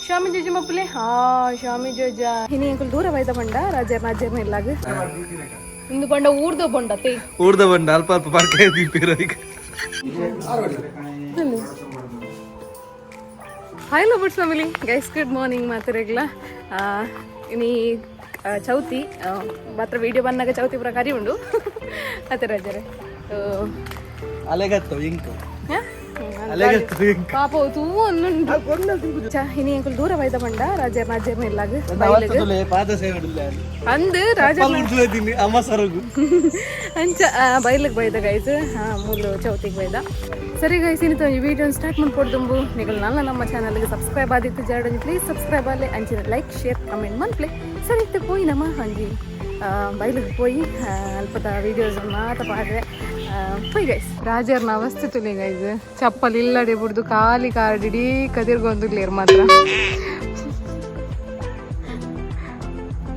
ಶಾಮಿ ಜೋಜಿ ಮಪ್ಪುಲೆ. ಹಾ ಶಾಮಿ ಜೋಜ ಇನಿ ಎಂಕುಲು ದೂರ ಬೈದ ಪಂಡ ರಾಜರ್ ರಾಜರ್ನ ಇಲ್ಲಾಗ ಇಂದು ಪಂಡ ಊರ್ದ ಪಂಡ ತೇ. ಊರ್ದ ಬಂಡ ಅಲ್ಪ ಅಲ್ಪ ಪರ್ಕ ದೀಪಿರ. Hi lovers family, guys, good morning ಮಾತರೆಗ್ಲ. ಇನಿ ಚೌತಿ ಮಾತ್ರ ವಿಡಿಯೋ ಬಂದಾಗ ಚೌತಿ ಪುರ ಕರಿ ಉಂಡು ಅತ್ತೆ ರಾಜರೇ. ಅಲೆಗತ್ತ ಇಂಕು ಅಲೆಗತ್ತ ಇಂಕು. ಪಾಪ ತೂ ಒಂದುಂಡು. ಇನಿ ಎಂಕುಲು ದೂರ ಬೈದ ಪಂಡ ರಾಜರ್ ರಾಜರ್ನ ಇಲ್ಲಾಗ ಬೈಲಿಗ್ ಪಾದ ಸೇವೆ. ಅಂದ್ ರಾಜ ಅಮ್ಮ ಸರಗು. ಅಂಚ ಬೈಲಿಗೆ ಬೈದ ಗೈಸ್, ಮೂಲು ಚೌತಿಗೆ ಬೈದ. ಸರಿ ಗೈಸ್, ಇನಿ ಈ ವಿಡಿಯೋ ಸ್ಟಾರ್ಟ್ ಮಾಡ್ಕೊಡ್ದುಂಬು ನಿಗಲ್ ನನ್ನ ನಮ್ಮ ಚಾನಲ್ಗೆ ಸಬ್ಸ್ಕ್ರೈಬ್ ಆದಿತ್ತು ಜಾಡೊಂಜಿ ಪ್ಲೀಸ್ ಸಬ್ಸ್ಕ್ರೈಬ್ ಆಲೆ, ಅಂಚಿನ ಲೈಕ್ ಶೇರ್ ಕಮೆಂಟ್ ಮನ್ಪ್ಲೆ. ಸರಿ, ಇತ್ತೆ ಪೋಯಿ ನಮ್ಮ ಒಂಜಿ ಬೈಲಿಗೆ ಪೋಯಿ ಅಲ್ಪದ ವೀಡಿಯೋಸ್ ಮಾತ ಪಾಡ್ರೆ ಪೋಯ್ ಗೈಸ್. ರಾಜರ್ನ ಅವಸ್ಥೆ ತುಲೆ ಗೈಸ್, ಚಪ್ಪಲ್ ಇಲ್ಲಡೆ ಬಿಡ್ದು ಖಾಲಿ ಕಾರ್ ಇಡೀ ಕದಿರ್ಗೊಂದುಗ್ಲೇರ್ ಮಾತ್ರ.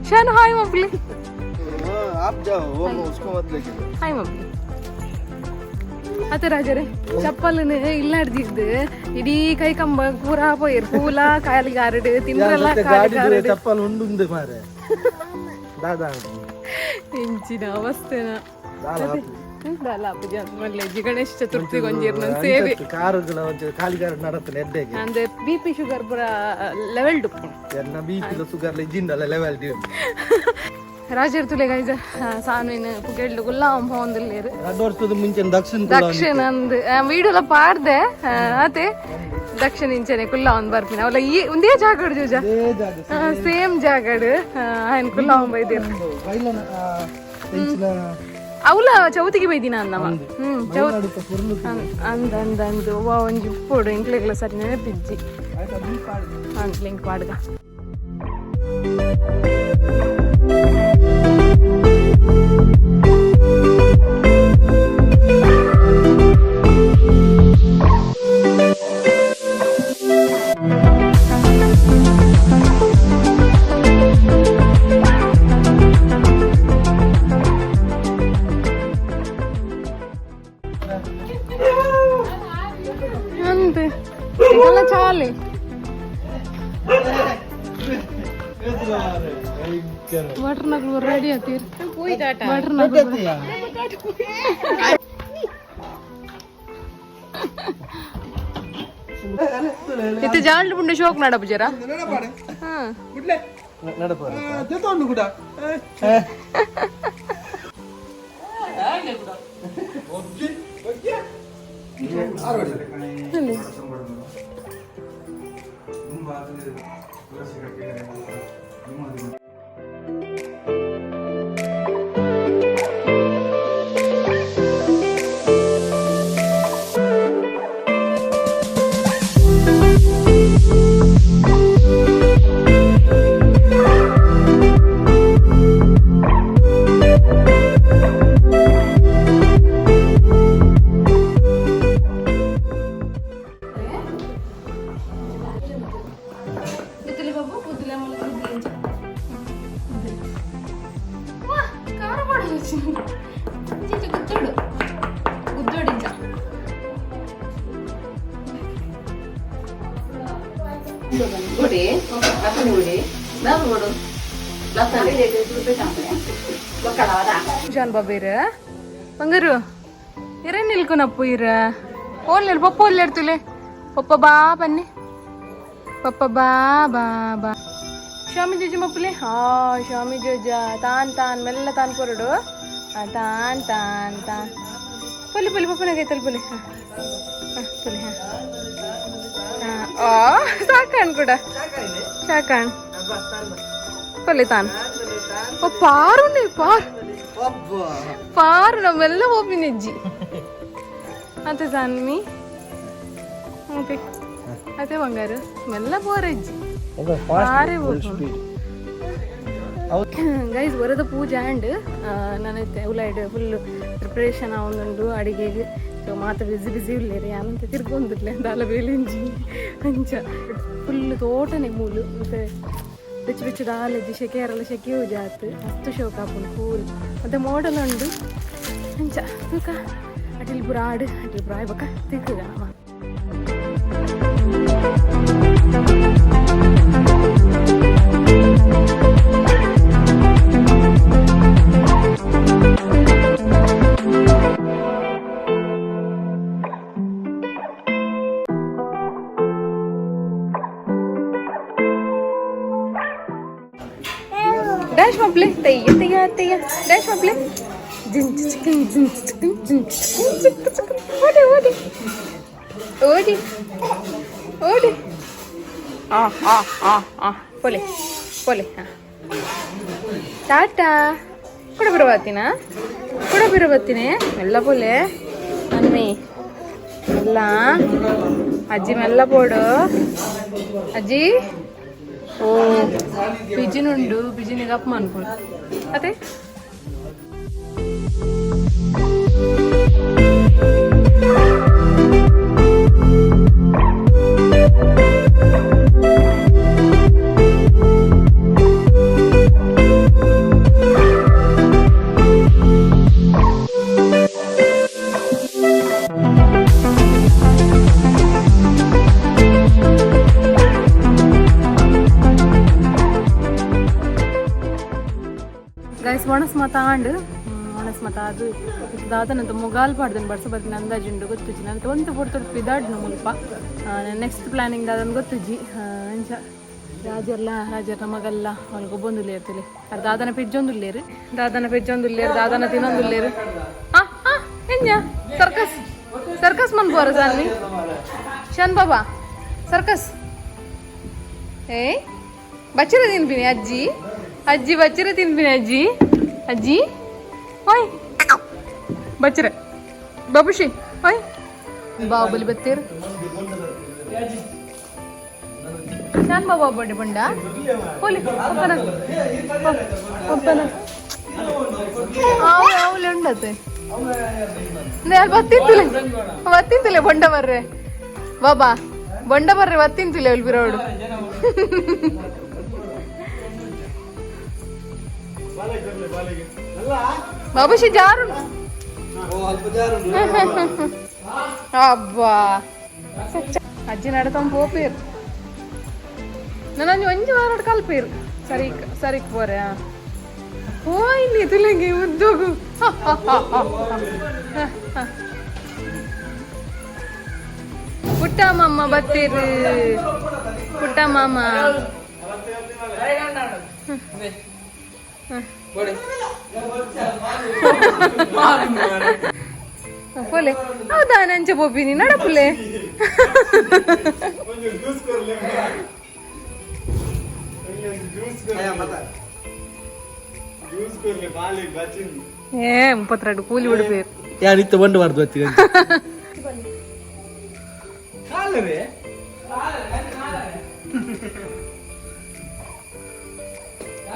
ಶಾನು, ಹಾಯ್ ಮಬ್ಲಿ. आप जाओ, वो उसको मत लेके जाओ. ಹಾಯ್ ಮಬ್ಲಿ. ಅತ್ತೆ ರಾಜರೇ, ಚಪ್ಪಲ್ನ ಇಲ್ಲಾಡ್ದಿದ್ದು ಇಡೀ ಕೈ ಕಂಬ ಪೂರಾ ಪೋಯಿರ್ ಪೂಲ ಕಾಲಿ ಗಾರಡ್ ತಿಂದ್ರಲ್ಲ ಕಾಲಿ ಗಾಡಿ ಗಾರಡ್. ಚಪ್ಪಲ್ ಉಂಡುಂದು ಮಾರೆ ದಾದಾ. ಎಂಚಿನ ಅವಸ್ಥೆನ. ದಾಲ. ದಾಲ ಅಪ್ಪುಜಿ ಮಲ್ಲೆಜ್ಜಿ, ಗಣೇಶ ಚತುರ್ಥಿ ಒಂಜಿರ್ ನನ್ ಸೇವೆ. ಕಾರುಗಳ ಒಂಚೂರು ಖಾಲಿ ಕಾರು ನಡತನೆ ಎಡ್ಡೆಗೆ. ಅಂದ್ರೆ ಬಿ ಪಿ ಶುಗರ್ ಪೂರ ಲೆವೆಲ್ ಡುಪ್ಪುಂಡು. ಎನ್ನ ಬಿ ಪಿ ಶುಗರ್ ಇಜ್ಜಿಂಡಲ್ಲ ಲೆವೆಲ್. ರಾಜರ್ ತುಲೆ ಗೈಜ, ಸಾನುವಿನ ಪುಗೆಲ್ಡು ಗುಲ್ಲ ಪೋಂದಿಲ್ಲೇರು. ರಡ್ಡು ವರ್ಷದ ಮುಂಚೆ ದಕ್ಷಿಣ. ದಕ್ಷಿಣ ಅಂದ್ ವೀಡಿಯೋಲ ಪಾಡ್ದೆ ಅತೆ. ದಕ್ಷಿಣ ಇಂಚನೆ ಕುಲ್ಲ ಒಂದ್ ಬರ್ಪಿನ ಅವಲ ಈ ಒಂದೇ ಜಾಗಡ್ ಜೋಜ. ಸೇಮ್ ಜಾಗಡ್ ಆಯ್ನ ಕುಲ್ಲ ಅವ್ನ್ ಬೈದಿರ್. ಬೈಲನ ಎಂಚಿನ. ಅವಲ ಚೌತಿಗೆ ಬೈದಿನ ಅಂದವ. ಚೌ ನಡುತ್ತ ಪುರ್ಲು. ಅಂದ್ ಅಂದ್ ಅಂದ್ ವಾ ಒಂಜಿ ಉಪ್ಪೋಡು ಎಂಕ್ಲೆಗ್ಲ ಸರಿ ನೆನಪಿಜ್ಜಿ. ಅಂದ್ ಲಿಂಕ್ ಪಾಡ್ಗ. ಅಂದ್ ಎಂಕಲ್ನ ಚಾಲೆ. ವಾಟರ್ ನಕ್ಲು ರೆಡಿ ಆತೀರ್ ವಾಟರ್ ನಕ್ಲು. ಇತ್ತೆ ಜಾಲ್ಡ್ ಪುಂಡೆ ಶೋಕ್ ನಡಪುಜರ ಹಾ. ನಡಪ. ಕೂಡ. ಗೊತ್ತಿಲ್ಲ ಬಾಬು, ಬುದ್ಧಿಲ್ಲ ಮೂಲಕ ಬುದ್ಧಿ. ವಾ ಖಾರ ಪಾಡೋದು ಇಂಚ ಗುದ್ದೋಡು ಗುದ್ದೋಡು ಇಂಚ. ಗುಡಿ ಲತ್ತನಿ ಗುಡಿ ದಾದ ಬೋಡು ಲತ್ತನಿ ಬೊಕ್ಕಡವದ. ಜಾನ್ ಬಾಬೇರ ಬಂಗಾರು ಇರ ನಿಲ್ಕೊನಪ್ಪು ಇರ ಓನ್ಲೇರು ಪಪ್ಪ ಒಲ್ಲೇರ್ತುಲೆ ಪಪ್ಪ ಬಾ ಬನ್ನಿ ಪಪ್ಪ ಬಾ ಬಾ ಬಾ. ಶಾಮಿ ಜೋಜಿ ಮಪ್ಪುಲೆ. ಹಾ ಶಾಮಿ ಜೋಜ ತಾನ್ ತಾನ್ ಮೆಲ್ಲ ತಾನ್ ಕೊರಡು. ತಾನ್ ತಾನ್ ತಾನ್ ಪೊಲಿ ಪೊಲಿ ಪಪ್ಪನಾಗೈತಲ್ ಪೊಲಿ. ಹಾ ಹಾ ಪೊಲಿ. ಹಾ ಹಾ ಆ ಸಾಕಾಣ್ ಕೂಡ ಸಾಕಾಣ್ ಪೊಲಿ ತಾನ್. ಓ ಪಾರುಂಡೆ ಪಾರ್ ಪಾರು ನಮ್ಮೆಲ್ಲ ಓಪಿನೆಜ್ಜಿ ಅತ್ತೆ ಸಾನ್ಮಿ ಓಕೆ ಅತ್ತೆ ಬಂಗಾರು ಮೆಲ್ಲ ಬೋರಜ್ಜಿ ಪಾರೆ. ಗೈಸ್, ಬರದ ಪೂಜೆ ಆ್ಯಂಡ್ ನಾನೈತೆ ಉಲಾಯ್ಡ್ ಫುಲ್ ಪ್ರಿಪ್ರೇಷನ್ ಆವೊಂದುಂಡು ಅಡಿಗೆಗೆ. ಸೊ ಮಾತ ಬಿಸಿ ಬಿಸಿ ಉಲ್ಲೇರಿ ಅನಂತ ತಿರ್ಗೊಂದಿರ್ಲೆ ದಾಲ ಬೇಲಿಂಜಿ ಅಂಚ ಫುಲ್ ತೋಟನೆ ಮೂಲು. ಮತ್ತೆ ಬೆಚ್ಚ ಬೆಚ್ಚ ದಾಲೆಜ್ಜಿ, ಶೆಕೆ ಶೆಕೆ ಜಾತ್ ಮಸ್ತ್ ಶೋಕ ಆಪುಂಡು ಫುಲ್. ಮತ್ತೆ ಮೋಡಲ್ ಉಂಡು ಅಂಚ ತೂಕ ಅಟಿಲ್ ಪುರ ಆಡು ಅಟಿಲ್ ಪುರ ಆಯ್ಬಕ ತಿಕ್ಕುಗ ನಮ್ಮ. ಡ್ಯಾಶ್ ಮಪ್ಲೆ ತಯ್ಯ ತಯ್ಯ ತಯ್ಯ ಡ್ಯಾಶ್ ಮಪ್ಲೆ ಜಿನ್ ಚಿಕನ್ ಜಿನ್ ಚಿಕನ್ ಜಿನ್ ಚಿಕನ್ ಚಿಕ್ಕ ಚಿಕ್ಕನ್. ಓಡಿ ಓಡಿ ಓಡಿ ಓಡಿ. ಆ ಆ ಆ ಆ ಪೋಲೆ ಪೋಲೆ. ಹಾಂ ಟಾಟಾ ಕೂಡ ಬರಬತ್ತೀನ, ಕೂಡ ಬರಬತ್ತೀನಿ ಎಲ್ಲ ಪೋಲೆ ಅನ್ಮಿ ಎಲ್ಲ ಅಜ್ಜಿ ಮೆಲ್ಲ ಪೋಡು ಅಜ್ಜಿ. ಓ ಪಿಜಿನುಂಡು, ಪಿಜಿನಿಗೆ ಅಪ್ಪ ಅನ್ಕೊಂಡು ಅದೇ. ಗೈಸ್ ಒಣಸ್ ಮಾತ ಆಂಡ್ ಒಣಸ್ ಮಾತ ಅದು ದಾದನಂತ ಮೊಗಾಲ್ ಪಾಡ್ದನ್ ಬರ್ಸ ಬರ್ತೀನಿ ಅಂದಾಜುಂಡು ಗೊತ್ತುಜಿ. ನಂತ ಒಂದು ಪೊರ್ತುಡು ಪಿದಾಡ್ನು ಮುಲ್ಪ ನೆಕ್ಸ್ಟ್ ಪ್ಲಾನಿಂಗ್ ದಾದನ್ ಗೊತ್ತುಜಿ. ಅಂಚ ರಾಜರ್ಲ ರಾಜರ್ನ ಮಗಲ್ಲ ಅವ್ನಿಗೆ ಒಬ್ಬೊಂದುಲ್ಲೇರ್ತಿಲೆ ಅದು ದಾದನ ಪೆಜ್ಜೊಂದುಲ್ಲೇರು, ದಾದನ ಪೆಜ್ಜೊಂದುಲ್ಲೇರು, ದಾದನ ತಿನ್ನೊಂದುಲ್ಲೇರು. ಆ ಆ ಎಂಜ ಸರ್ಕಸ್ ಸರ್ಕಸ್ ಮನ್ಪೋರ ಸಾನ್ವಿ ಶನ್ ಬಾಬಾ ಸರ್ಕಸ್. ಏ ಬಚ್ಚಿರ ತಿನ್ಪಿನಿ ಅಜ್ಜಿ, ಅಜ್ಜಿ ಬಚ್ಚಿರ ತಿನ್ಪಿನಿ ಅಜ್ಜಿ, ಅಜ್ಜಿ ಓಯ್ ಬಚ್ಚಿರ ಬಾಬುಷಿ ಓಯ್ ಬಾಹುಬಲಿ ಬತ್ತೀರ್ ಶಾನ್ ಬಾಬಾ ಬಡ್ಡಿ ಬಂಡ ಹೋಲಿ ಒಪ್ಪನ ಒಪ್ಪನ ಆవుಲೆ ಉಂಡತೆ ಬತ್ತಿಂತುಲೆ ಬತ್ತಿಂತುಲೆ ಬೊಂಡ ಬರ್ರೆ ಬಾಬಾ ಬೊಂಡ ಬರ್ರೆ ಬತ್ತಿಂತುಲೆ ಅಲ್ಬಿರೋಡು. ಬಾಬುಷಿ ಜಾರು ಅಬ್ಬಾ ಅಜ್ಜಿ ನಡತಂ ಪೋಪೇರು ನಾನು ಒಂಜಿ ವಾರ ಕಲ್ಪೇರು ಸರಿ ಸರಿಕ್ ಪೋರೆ. ಹೋಯ್ನಿ ತುಲಂಗಿ ಉದ್ದೋಗು. ಪುಟ್ಟ ಮಾಮ ಬತ್ತೀರು ಪುಟ್ಟ ಮಾಮ. ಪೋಲೆ ಹೌದಾ ನಂಚ ಪೋಪಿನಿ ನಡಪುಲೆ. ಏ 32 ಕೂಲಿ ಉಡುಪೇರು ಯಾರಿತ್ತು ಬಂಡು ಬಾರ್ದು ಬತ್ತಿ.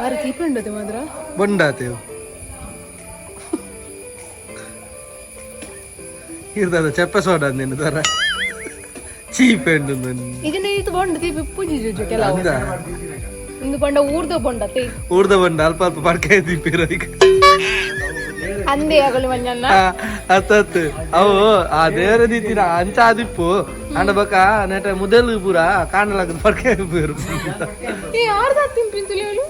ಆರು ದೀಪ ಉಂಡತೆ ಮಾತ್ರ ಬಂಡಾತೇವು ಇರ್ತದ ಚೆಪ್ಪ ಸೋಡ ನಿನ್ನ ತರ ಚೀಪ್ ಎಂಡು. ಇದನ್ನ ಇದು ಬೊಂಡ ದೀಪ ಪೂಜಿ ಜುಜು ಕೆಲವು ಇಂದು ಬಂಡ ಊರ್ದ ಬೊಂಡತೆ ಊರ್ದ ಬಂಡ ಅಲ್ಪ ಅಲ್ಪ ಪಡ್ಕೆ ದೀಪಿರೋ ಈಗ ಅಂದೇ ಆಗಲಿ ಮಂಜಣ್ಣ ಅತ್ತತ್ತು ಅವು ಆ ದೇವರ ದೀತಿನ ಅಂಚ ಆದಿಪ್ಪು ಅಂಡ ಬಕ ನೆಟ ಮುದೆಲು ಪೂರ ಕಾಣಲಾಗದ ಪಡ್ಕೆ ಪೇರು. ಏ ಆರ್ದ ತಿನ್ಪಿಂತುಲೆ ಹೇಳು.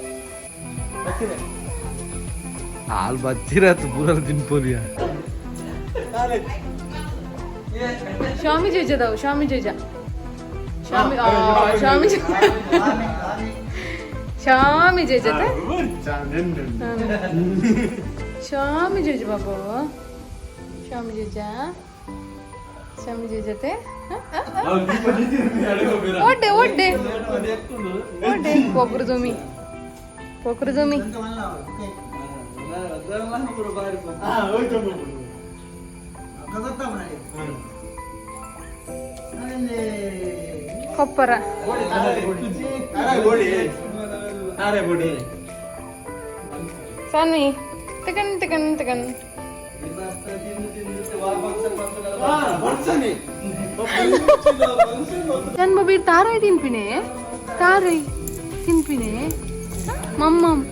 ಹಾಲು ಬಚ್ಚಿರತ್ತು ಪೂರ ತಿನ್ಪೋಲಿಯ. ಸ್ವಾಮಿ ಜೇಜದವು ಸ್ವಾಮಿ ಜೇಜ ಸ್ವಾಮಿ ಸ್ವಾಮಿ ಸ್ವಾಮಿ ಜೇಜತೆ ಸ್ವಾಮಿ ಜೇಜ ಬಾಬು ಸ್ವಾಮಿ ಜೇಜ ಸ್ವಾಮಿ ಜೇಜತೆ ಒಡ್ಡೆ ಒಡ್ಡೆ ಒಡ್ಡೆ ಪೋಕ್ರದುಮಿ ಪೋಕ್ರದುಮಿ. ಕೊಪ್ಪರ ಸಾನ್ವಿ ತಗನ್ ತಗನ್ ತಗನ್. ನನ್ ಬಬಿ ತಾರೈ ತಿನ್ಪಿನೆ ತಾರೈ ತಿನ್ಪಿನೆ ಮಮ್ಮಮ್.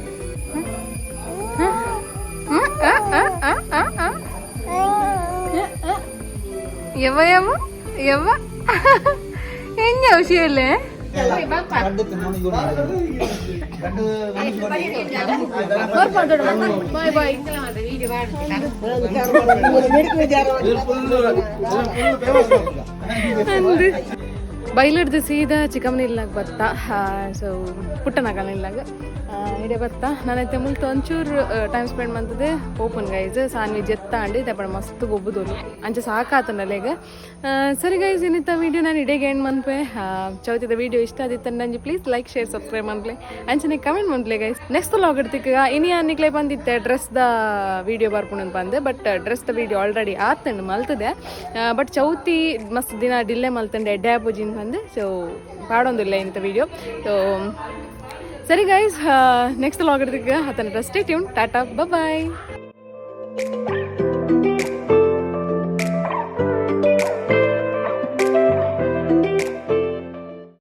ಯವ್ವ ಯವ್ವ ಯವ್ವ ಎಂಜ ಹುಷಿಯಲ್ಲೇ. Boy boy. ಅಂದು ಬೈಲಿಡ್ದು ಸೀದಾ ಚಿಕ್ಕಮ್ಮನಿಲ್ಲಾಗ ಬತ್ತ. ಸೊ ಪುಟ್ಟನಗಲ ಇಲ್ಲಾಗ ಇಡೆ ಬತ್ತ. ನಾನೈತೆ ಮುಲ್ತ ಒಂಚೂರು ಟೈಮ್ ಸ್ಪೆಂಡ್ ಮಂತದೆ ಓಪನ್ ಗೈಸ್. ಸಾನ್ವಿ ಜೆತ್ತಾಂಡಿ ದಪ್ಪಣ ಮಸ್ತ್ ಗೊಬ್ಬುದೋಲು ಅಂಚ ಸಾಕಾತನಲ್ಲೇಗ. ಸರಿ ಗೈಸ್, ಇನ್ನಿತ್ತ ವೀಡಿಯೋ ನಾನು ಇಡೀ ಎಂಡ್ ಮನ್ಪೆ. ಚೌತಿದ ವೀಡಿಯೋ ಇಷ್ಟ ಆದಿತ್ತ ನಂಜಿ ಪ್ಲೀಸ್ ಲೈಕ್, ಶೇರ್, ಸಬ್ಸ್ಕ್ರೈಬ್ ಮನ್ಪ್ಲೆ, ಅಂಚನೆ ಕಮೆಂಟ್ ಮನ್ಪ್ಲೆ ಗೈಸ್. ನೆಕ್ಸ್ಟ್ ವ್ಲಾಗ್ ಇಡ್ತಿಕ್ಕ. ಇನಿ ಅನ್ನಿಕ್ಲೆ ಬಂದಿತ್ತೆ ಡ್ರೆಸ್ the video ಬರ್ಪುಣ ಬಂದೆ, but dress the video already ಆತಂಡು ಮಲ್ತದೆ. ಬಟ್ ಚೌತಿ ಮಸ್ತ್ ದಿನ ಡಿಲ್ಲೇ ಮಲ್ತಂಡೆ ಎಡ್ಡೆ ಆಪೋಜಿನ್ ಬಂದೆ. ಸೊ ಪಾಡೊಂದಿಲ್ಲ ಇಂಥ ವಿಡಿಯೋ. ಸೊ ಸರಿ ಗೈಸ್, ನೆಕ್ಸ್ಟ್ ವ್ಲಾಗ್ ಇಡ್ತಿಕ್ಕ. ಆತನ ಸ್ಟೇ ಟ್ಯೂನ್. ಟಾಟಾ, ಬಾಯ್.